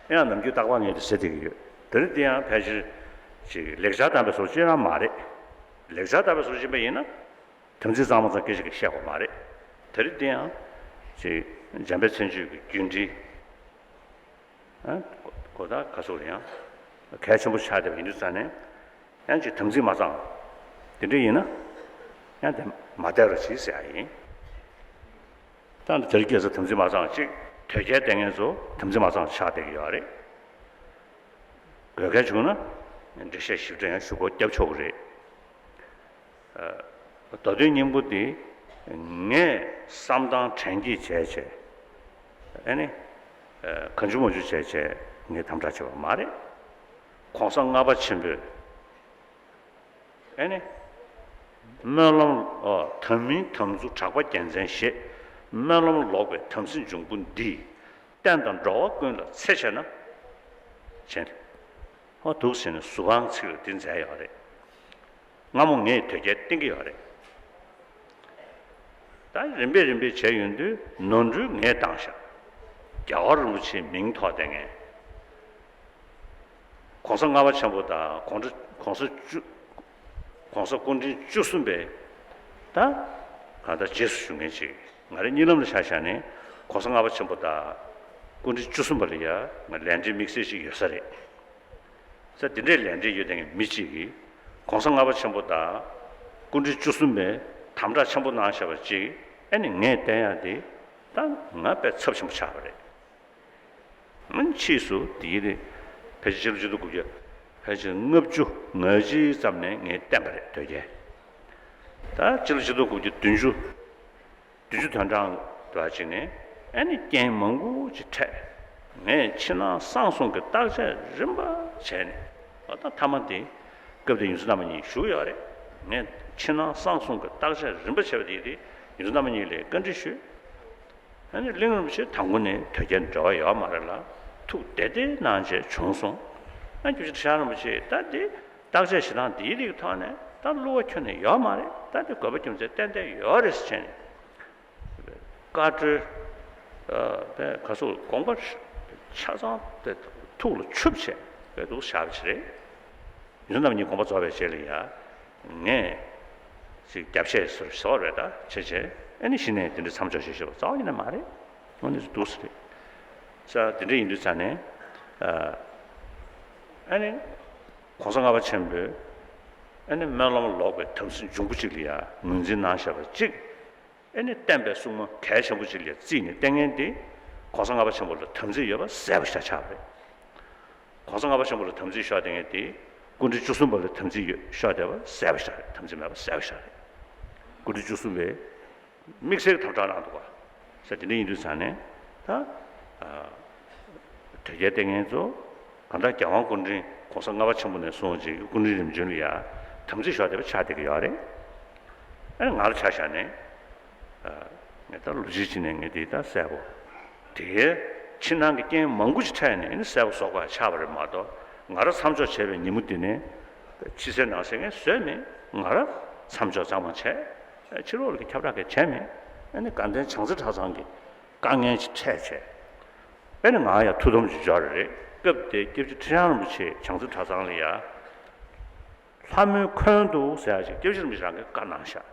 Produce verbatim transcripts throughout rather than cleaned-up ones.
ཡང་ནམ་རྒྱུན་རྟག་པར་ངས་དེ་ཟེར་བསྡད་ཀྱི་ཡོད། དེ་རིང་འདི་ཡང་ཕལ་ཆེར་ཅིག་ལེགས་སྦྱར་བཏང་པའི་བཟོ་ཅིག་ཡང་མ་རེད། ལེགས་སྦྱར་བཏང་པའི་བཟོ་ཅིག་ཡིན་པ་ཡིན་ན། དམ་ཚིག་གཙང་མ་ཙམ་སྐད་ཆ་གིས་བཤད་དགོས་མ་རེད། དེ་རིང་འདི་ཡང་ཅིག་འཇམ་དཔལ་མཚན་བརྗོད་ཀྱི་རྒྱུད་འགྲེལ། ཨ། གོ་ད་ག་ཚོད་ཡང་གལ་ཆེན་པོ་ཆགས་བསྡད་པ་ཡིན་དུས་ཙང་ནས། ཡང་ཅིག་དམ་ཚིག་མ་གཙང་། དེ་འདྲ་ཡིན་ན། ཡང་དེ་མ་བསྡད་རོགས་གྱིས་ཟེར་ཡ་ཡིན། ད་ནི་དེ་རིང་ཁ་སང་དམ་ཚིག་མ་གཙང་ཅིག་དོལ་རྒྱལ་བསྟེན་མཁན་ཚོ་དམ་ཚིག་མ་གཙང་ཆགས་བསྡད་ཀྱི་ཡོད་རེད། དགོས་གལ་བྱུང་ན་འགྲེལ་བཤད་ཞིབ་ཕྲ་ཡང་ཞུ་སྒོ་བརྒྱབ་ཆོག་གི་རེད། མདོ་དོན་སྙིང་པོ་འདི། ངས་བསམ་སྟངས་དྲན་སྐྱེས་བྱས་བྱས། ཨ་ནི། གང་བྱུང་མང་བྱུང་བྱས་བྱས་ངས་དམ་དྲག་བྱས་པ་མ་རེད། གོང་ས་ལྔ་པ་ཆེན་པོས། ཨ་ནི། སྨོན་ལམ། ཨོ། དམ་མིན་དམ་ཚིག་གྲགས་པ་རྒྱལ་མཚན་ཞེས། སྨོན་ལམ་ལོག་པའི་དམ་སྲི་འབྱུང་པོ་འདིས། བསྟན་དང་འགྲོ་བ་ཀུན་ལ་འཚེ་བྱས་ན། བྱས། ཨོ། འདུག་ཟེར་ནས་ཟུར་ཁང་ཚིག་ལ་འདི་མཛད་ཡོད་རེད། སྔ་མོ་ངས་དོལ་རྒྱལ་བསྟེན་གྱི་ཡོད་རེད། ད་རིམ་པས་རིམ་པས་བྱས་ཡོང་དུས་ནོར་འཁྲུལ་ངས་བཏང་ཤག་རྒྱལ་བ་རིན་པོ་ཆེའི་མིང་ཐོགས་བསྡད་མཁན། གོང་ས་ལྔ་པ་ཆེན་པོ་དང་གོང་ས་གོང་ས་བཅུ། གོང་ས་སྐུ་ཕྲེང་བཅུ་གསུམ་པའི། ད་གང་ལྟར་རྗེས་སུ་ཞུ་མཁན་ཅིག་ང་རའི་གཉིད་ལམ་ལ་ཆ་བཞག་ནས་གོང་ས་ལྔ་པ་ཆེན་པོ་དང་སྐུ་ཕྲེང་བཅུ་གསུམ་པ་ལ་ཡ་ང་ལས་འབྲེལ་དམིགས་བསལ་ཅིག་ཡོད་ས་རེད། ས་འདི་འདྲའི་ལས་འབྲེལ་ཡོད་དེ་མི་གཅིག་གིས་གོང་ས་ལྔ་པ་ཆེན་པོ་དང་སྐུ་ཕྲེང་བཅུ་གསུམ་པས་དམ་དྲག་ཆེན་པོ་གནང་བཞག་པ་གཅིག་ཨ་ནི་ངས་བསྟན་ཡག་དེ་ད་ང་དཔེ་ཚབས་ཆེན་པོ་ཆགས་པ་རེད། ཨ་ནི་ཕྱིས་སུ་དེའི་རིང་ཕལ་ཆེར་ཕྱི་ལོ་ཆིག་སྟོང་དགུ་བརྒྱ་ཕལ་ཆེར་ལྔ་བཅུ་ང་གཅིག་ཙམ་ནས་ངས་བསྟན་པ་རེད་དོལ་རྒྱལ། ད་ཕྱི་ལོ་ཆིག་སྟོང་དགུ་བརྒྱ་བདུན་ཅུ། བདུན་ཅུ་དོན་གྲངས་དུ་བ་ཅིག་ནས་ཨ་ནི་རྐྱེན་མང་པོ་ཅིག་འཕྲད། ངས་ཕྱི་ནང་གསང་གསུམ་གྱི་བརྟག་དཔྱད་རིམ་པ་བྱས་ནས། ཨ། ད་མཐའ་མ་དེ་སྐབས་དེར་ཡོངས་འཛིན་རྣམ་པ་གཉིས་བཞུགས་ཡོད་རེད། ངས་ཕྱི་ནང་གསང་གསུམ་གྱི་བརྟག་དཔྱད་རིམ་པ་བྱས་པ་དེ་དེ་ཡོངས་འཛིན་རྣམ་པ་གཉིས་ལ་བཀའ་འདྲི་ཞུས། ཨ་ནི་གླིང་རིན་པོ་ཆེ་དང་པོ་ནས་དོལ་རྒྱལ་འབྲེལ་བ་ཡོད་མ་རེད་ལ་ཐུགས་བདེ་བདེ་གནང་བྱས་བྱུང་སོང་། ཨ། རྒྱུད་སྡེ་ཁྲི་བྱང་རིན་པོ་ཆེས་ད་དེ་བརྟག་དཔྱད་བྱེད་སྟངས་དེའི་རིགས་ཐོག་ནས་ད་བསླུ་བ་ཁྱོན་ནས་ཡོད་མ་རེད། ད་དེ་དགོས་པ་རྒྱུ་མཚན་ཏན་ཏན་ཡོད་རེད་ཟེར་བྱས་ནས། བཀའ་འཁྲོལ། ཨ། དཔེ་ག་ཚོད་དགོངས་པ་ཆ་ཚང་དེ་ཐུགས་ལ་ཆུབ་བྱས་དཔེ་འདུག་བཞག་པ་ཞིག་རེད། ཡོངས་འཛིན་རྣམ་གཉིས་དགོངས་པ་རྫོགས་པའི་རྗེས་ལ་ཡ། ངས་ཅིག་རྒྱབ་བཤད་ཟེར་བཟོ་རེད་ད་བྱས་བྱས་ཨ་ནི་གཞི་ནས་དེ་འདྲའི་མཚམས་འཇོག་བྱེད་ཤེས་པ་རྩ་བ་ཉིད་ནས་མ་རེད། འོ་ནི་འདུག་ཟེར་རེད། ས་དེ་འདྲ་ཡིན་དུས་ཙང་ནས། ཨ། ཨ་ནི། གོང་ས་ལྔ་པ་ཆེན་པོས་ཨ་ནི་སྨོན་ལམ་ལོག་པའི་དམ་སྲི་འབྱུང་པོ་གཅིག་ལ་ཡ་ངོས་འཛིན་གནང་བཞག་པ་གཅིག་ཨ་ནི་བསྟན་པའི་སྲུང་མ་གལ་ཆེན་པོ་གཅིག་ལ་བརྩིས་ནས་བསྟེན་མཁན་དེ་གོང་ས་ལྔ་པ་ཆེན་པོ་ལ་དམ་ཚིག་ཡོད་པ་གསལ་པོ་ཞིག་ཆགས་པ་རེད། གོང་ས་ལྔ་པ་ཆེན་པོ་ལ་དམ་ཚིག་ཤོར་བསྡད་མཁན་དེ་སྐུ་ཕྲེང་བཅུ་གསུམ་པ་ལ་དམ་ཚིག་ཡོད་ཤོར་བསྡད་པ་གསལ་པོ་ཞིག་རེད། དམ་ཚིག་མེད་པ་གསལ་པོ་ཞིག་རེད། སྐུ་ཕྲེང་བཅུ་གསུམ་པས་དམིགས་བསལ་གྱི་དམ་བསྒྲགས་གནང་འདུག་ག་ས་དེ་འདྲ་ཡིན་དུས་ཙང་ནས་ད། ཨ། དོལ་རྒྱལ་བསྟེན་མཁན་ཚོ་གང་ལྟར་རྒྱལ་དབང་སྐུ་ཕྲེང་གོང་ས་ལྔ་པ་ཆེན་པོ་ནས་བཟུང་ཅིག་སྐུ་ཕྲེང་རིམ་བྱོན་ལ་ཡ་དམ་ཚིག་ཤོར་བསྡད་པ་ཆགས་བསྡད་ཀྱི་ཡོད་རེད། ཨ་ནི་ང་ལ་ཆ་བཞག་ནས། ཨ། ངས་ད་ལོ་རྒྱུས་ཅིག་ནས་ངས་དེ་ད་གསལ་པོ། དེའི་ཕྱི་ནང་གི་རྐྱེན་མང་པོ་ཅིག་འཕྲད་ནས་ཨ་ནི་གསལ་པོ་བཟོ་དགོས་ཆགས་པ་རེད་མ་གཏོགས་ང་རང་མཚམས་འཇོག་བྱས་པའི་ཉིན་མོ་དེ་ནས་ཕྱི་གསལ་ནང་གསལ་ངས་བཟོས་མེད། ང་རང་མཚམས་འཇོག་གཙང་མ་བྱས། ཕྱི་ལོགས་ལ་ཁྱབ་བསྒྲགས་གས་བྱས་མེད། ཨ་ནི་དགའ་ལྡན་བྱང་རྩེ་གྲྭ་ཚང་གི་དཀའ་ངལ་ཅིག་འཕྲད་བྱས། ཨ་ནི་ང་ཡང་ཐུགས་དམ་ཅིག་འཇོག་རེད། སྐབས་དེ་སྐྱབས་རྗེ་ཁྲི་བྱང་རིན་པོ་ཆེ་བྱང་རྩེ་གྲྭ་ཚང་ལ་ཡ། ལྷ་མོའི་འཁོན་དུ་ཟེར་ཡག་ཅིག་སྐྱབས་རྗེ་རིན་པོ་ཆེ་རང་གིས་བཀའ་གནང་ཤག་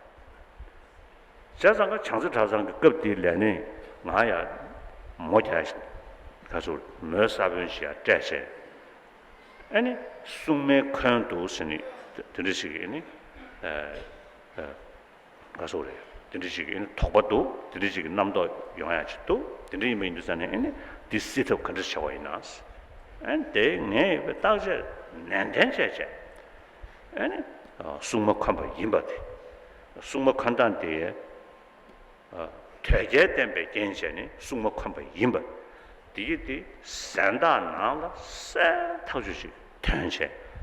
བྱས་ཙང་ཀ་བྱང་རྩེ་གྲྭ་ཚང་གི་སྐབས་དེའི་ལས་སྣེ་ང་ཡང་མོ་རྒྱག་ག་ཚོད་མོའི་ས་བོན་ཞིག་ཡང་སྤྲད་བྱས། ཨ་ནི་སྲུང་མའི་འཁོན་དུ་ཟེར་ནས་དེ་འདྲ་ཞིག་ཨ་ནི། ཨ། ཨ། ག་ཚོད་རེད། དེ་འདྲ་ཞིག་ཨ་ནི་དོགས་པ་འདུག་དེ་འདྲ་ཞིག་གི་རྣམ་རྟོག་ཡོང་ཡག་ཅིག་འདུག་དེ་འདྲ་ཡིན་པ་ཡིན་དུས་ཙང་ནས་ཨ་ནི་འདི་སེལ་ཐབས་ག་འདྲ་བྱ་བ་ཡིན་ན། ཨ་ནི་དེ་ངས་བརྟག་དཔྱད་ནན་ཏན་བྱས་བྱས། ཨ་ནི་སྲུང་མ་འཁོན་པ་ཡིན་པ་དེ། སྲུང་མ་འཁོན་སྟངས་དེ། དོལ་རྒྱལ་བསྟེན་པའི་རྐྱེན་བྱས་ནས་སྲུང་མ་འཁོན་པ་ཡིན་པ། དེ་ཡི་དེ་གཟན་བདག་ནང་ལ་གསལ་ཐག་ཆོད་ཅིག་ཐོན་བྱས་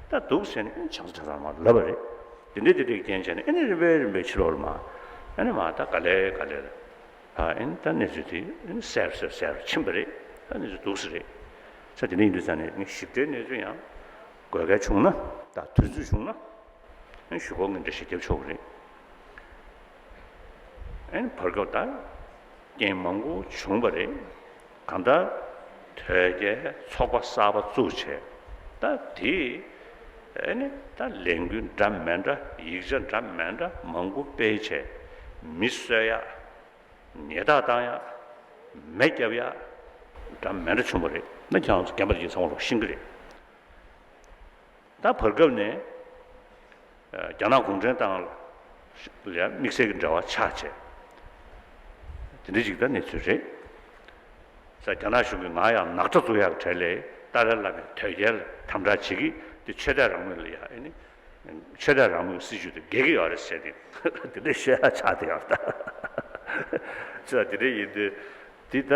ད་འདུག་ཟེར་ནས་བྱང་ས་གྲྭ་ཚང་མར་ལབ་པ་རེད། དེ་འདྲའི་དེ་འདྲའི་རྐྱེན་བྱས་ནས་ཨ་ནི་རིམ་པས་རིམ་པས་ཕྱི་ལོགས་ལ་མ། ཨ་ནི་མ་ད་ག་ལེ་ག་ལེ་རེད། ཨ་ནི་ད་གནས་ཚུལ་དེ་ཨ་ནི་གསལ་གསལ་གསལ་ཕྱིན་པ་རེད། ད་གནས་ཚུལ་འདུག་ས་རེད། ས་དེ་འདྲ་ཡིན་དུས་ཙང་ནས་ངས་ཞིབ་ཕྲའི་གནས་ཚུལ་ཡང་དགོས་གལ་བྱུང་ན་ད་དུས་ཚོད་བྱུང་ན། ཨ་ནི་ཞུ་སྒོ་ངས་འགྲེལ་བཤད་རྒྱབ་ཆོག་གི་རེད། ཨ་ནི་བར་སྐབས་ད་རྐྱེན་མང་པོ་བྱུང་བ་རེད། གང་ལྟར་ དོལ་རྒྱལ་ཚོགས་པ་གསར་པ་བཙུགས་བྱས། ད་དེ་ཨེ་ནི་ད་ལས་འགུལ་འདྲ་མི་འདྲ། ཡིག་ཆ་འདྲ་མི་འདྲ་མང་པོ་སྤེལ་བྱས། མི་གསོད་ཡག་ཉེས་རྡུང་བཏང་ཡག་མེ་བརྒྱབ་ཡག་འདྲ་མི་འདྲ་བྱུང་བ་རེད། ན་ཁྱེད་རང་ཚོ་རྒན་པ་དེ་ཚོ་ཚང་མ་ལོག་ཤེས་ཀྱི་རེད། ད་བར་སྐབས་ནས་རྒྱ་ནག་གུང་ཁྲན་ཏང་ལ་དམིགས་བསལ་གྱི་འབྲེལ་བ་ཆགས་བྱས། དེ་འདྲ་ཅིག་ད་གནས་ཚུལ་རེད། ས་རྒྱ་ནག་གཞུང་གིས་ང་ཡང་ནག་ཁྲ་བཙུགས་ཡག་གྲས་ལས་ཏཱ་ལའི་བླ་མས་དོལ་རྒྱལ་ལ་དམ་དྲག་བྱེད་ཀྱི་དེ་ཆོས་དད་རང་མོས་ལ་ཡ་ཨེ་ནི། ཆོས་དད་རང་མོས་སྲིད་བྱུས་དེ་འགལ་གྱི་ཡོད་རེད་ཟེར་ཏེ་དེ་འདྲ་བཤད་ཡག་ཆགས་བསྡད་ཡོད་ད། ཅི་ལ་དེ་འདྲ་ཡིན་དུས་དེ་ད་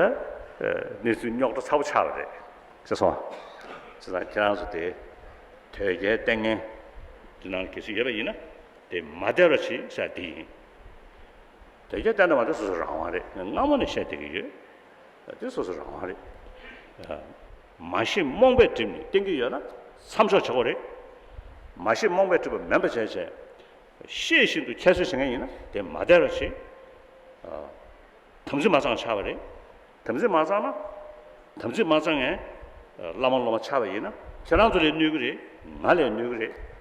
གནས་ཚུལ་རྙོག་དྲ་ཚ་པོ་ཆགས་པ་རེད། ཤེས་སོང་། བྱས་ཙང་ཁྱེད་རང་ཚོ་དེ་དོལ་རྒྱལ་ལྟས་ངན་དེ་ནང་གལ་སྲིད་ཡོད་པ་ཡིན་ན་དེ་མ་བསྡད་རོགས་བྱེད་ཟེར་དེ་ཡིན། དོལ་རྒྱལ་ལྟ་ན་མ་བསྡད་སོ་སོ་རང་དབང་རེད། ང་སྔ་མོ་ནས་བཤད་བསྡད་ཀྱི་ཡོད། དེ་སོ་སོ་རང་དབང་རེད། མ་ཤེས་རྨོངས་པས་བསྒྲིབས་ནས་བསྟན་གྱི་ཡོད་ན་མཚམས་འཇོག་བྱེད་དགོས་རེད། མ་ཤེས་རྨོངས་པས་བསྒྲིབས་པ་མིན་པ་བྱས་བྱས། ཤེས་བཞིན་དུ་ཁྱད་གསོད་བྱེད་མཁན་ཡིན་ན་དེ་མ་བསྡད་རོགས་བྱེད། དམ་ཚིག་མ་གཙང་ཆགས་པ་རེད། དམ་ཚིག་མ་གཙང་ན། དམ་ཚིག་མ་གཙང་ངས་བླ་མ་སློབ་མ་ཆགས་པ་ཡིན་ན་ཁྱེད་རང་ཚོ་ལས་གནོད་ཀྱི་རེད། ང་ལས་གནོད་ཀྱི་རེད།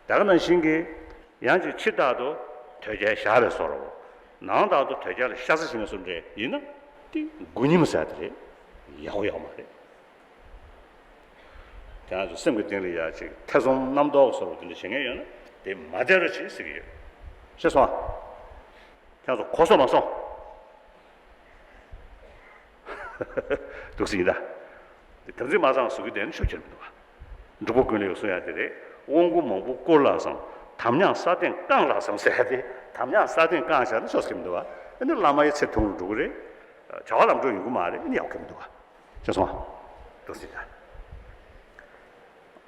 ད་ག་ནང་བཞིན་གྱི་ཡང་ཅིག་ཕྱི་ལྟར་དུ་དོལ་རྒྱལ་བཞག་པའི་བཟོ་འདྲ་བོ། ནང་ལྟར་དུ་དོལ་རྒྱལ་ལ་ཤ་ཚ་བྱེད་མཁན་བཟོ་འདྲ་ཡིན་ན་དེ་མགོ་ཉིན་མོ་ཟེར་དེ་རེད། ཡག་པོ་ཡོད་མ་རེད། དེ་ང་ཚོ་སེམས་ཀྱི་གཏིང་ལ་ཡ་ཅིག་ཐེ་ཚོམ་རྣམ་རྟོག་བཟོ་འདྲ་བོ་དེ་འདྲ་བྱེད་མཁན་ཡོད་ན་དེ་མ་བསྡད་རོགས་བྱེད་ཟེར་གྱི་ཡོད། ཤེས་སོང་ཨ། ཁྱེད་ཚོ་གོ་སོང་མ་སོང་། འདུག་སེ་ཡིན་ད། དེ་དམ་ཚིག་མ་གཙང་བཟོ་གི་བསྡད་ན་ཆོ་ཁྱེར་མི་འདུག་ག་འབྲུག་པ་ཀུན་ལེགས་གསུང་ཡག་དེ་རེད། དབང་བསྐུར་མང་པོ་བསྐུར་ལགས་སམ། དམ་ཉམས་ས་སྟེང་བཀང་ལགས་སམ་ཟེར་ཡག་དེ། དམ་ཉམས་ས་སྟེང་བཀང་བཞག་ན་ཆོ་ཁྱེར་མི་འདུག་ག་ཨ་ནི་བླ་མ་ཡི་ཚེ་ཐུང་རུ་འགྲོ་གི་རེད། བྱ་བ་ལམ་འགྲོ་ཡོང་གི་མ་རེད། ཨ་ནི་ཡག་གི་མི་འདུག་ག་ཤེས་སོང་ཨ། འདུག་སེ་ད།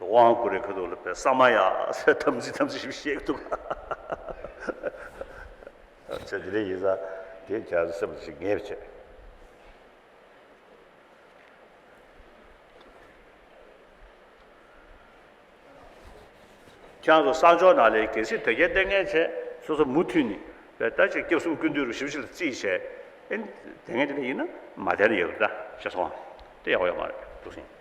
དབང་བསྐུར་རེ་ཁ་ཐུག་ལ་པའི་ས་མ་ཡ་ཟེར་དམ་ཚིག་དམ་ཚིག་ཞིག་བཤད་འདུག་ག་ཚེ་འདི་འདྲ་ཡིན་ཙང་དེ་རྒྱ་ཚོ་སེམས་ཞིག་ངེས་པ་བྱས། ཁྱེད་རང་ཚོ་གསར་འབྱོར་ནང་ལ་གལ་སྲིད་དོལ་རྒྱལ་ལྟ་མཁན་བྱས་སོ་སོ་མུ་མཐུད་ནས་པའི་ད་ཅིག་སྐྱབས་གསུམ་སྐུ་མདུན་རུ་ཞིབ་ཞིབ་ལ་རྩིས་བྱས་ཨེ་དེ་ངས་དེ་འདྲ་ཡིན་ན་མ་བསྡད་ན་ཡག་གི་ད་ཤེས་སོང་ཨ། དེ་ཡག་པོ་ཡོད་མ་རེད་འདུག་སེ།